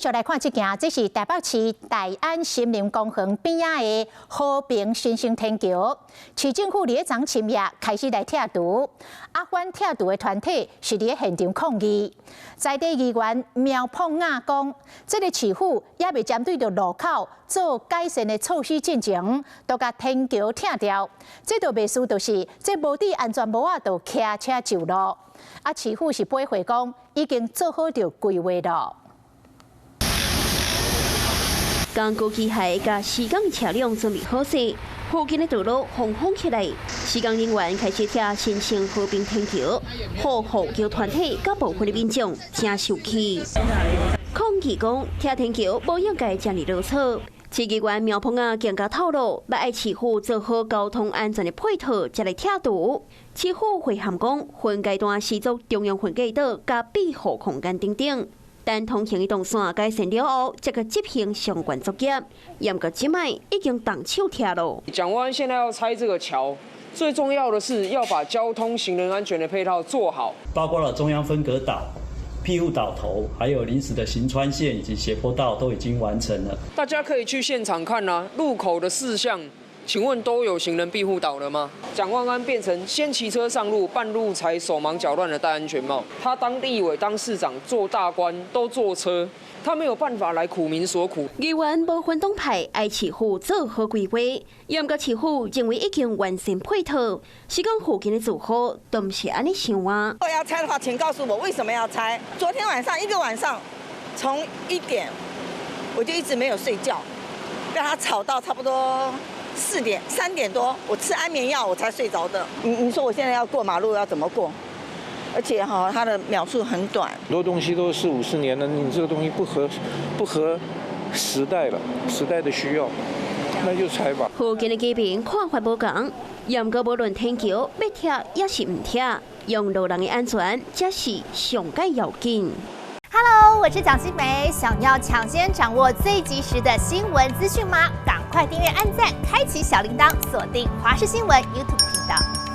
續來看這件，這是台北市大安森林公園邊仔的和平新生天橋，市政府佇咧昨深夜開始來拆除，啊反拆除的團體是佇咧現場抗議。在地議員苗椪雅講，這个市府猶未針對著路口做改善的措施進前，就共天橋拆掉，這就袂輸就是這無戴安全帽仔就騎車上路。啊，市府是回回講已經做好著規劃囉。工具機械佮施工車輛準備好勢，附近的道路封封起來，施工人員開始拆新生和平天橋，予護橋團體佮部分的民眾誠受氣，抗議講拆天橋無應該遮爾囉嗦。市議員苗椪雅更加透露，欲愛市府做好交通安全的配套，才來拆除。市府回函講，分階段施作中央分隔島佮庇護空間等等。等通行的動線改善了後，才去執行相關作業。毋過這擺已經動手拆囉。蔣萬安現在要拆這個橋，最重要的是要把交通行人安全的配套做好，包括了中央分隔島、庇護島頭，還有臨時的行穿線以及斜坡道都已經完成了。大家可以去現場看啊，路口的四項，請問都有行人庇護島了嗎？蔣萬安變成先騎車上路，半路才手忙腳亂的戴安全帽。他當立委、當市長、做大官都坐車，他沒有辦法來苦民所苦。議員無分黨派，愛市府做好規劃，毋過市府認為已經完善配套，是講附近的住戶都毋是按呢想啊。如果要拆的話，請告訴我為什麼要拆？昨天晚上一個晚上，從1點我就一直沒有睡覺，被他吵到差不多4點3點多，我吃安眠藥我才睡着的。你說我現在要過馬路要怎麼過？而且哈，它的秒數很短。很多東西都四五十年了，你這個東西不合時代了，時代的需要，那就拆吧。附近的居民看法無仝，毋過無論天橋欲拆抑是毋拆，用路人的安全才是上蓋要緊。 Hello，我是蔣新梅，想要搶先掌握最及時的新聞資訊嗎？趕快訂閱、按讚、開啟小鈴鐺，鎖定華視新聞 YouTube 頻道。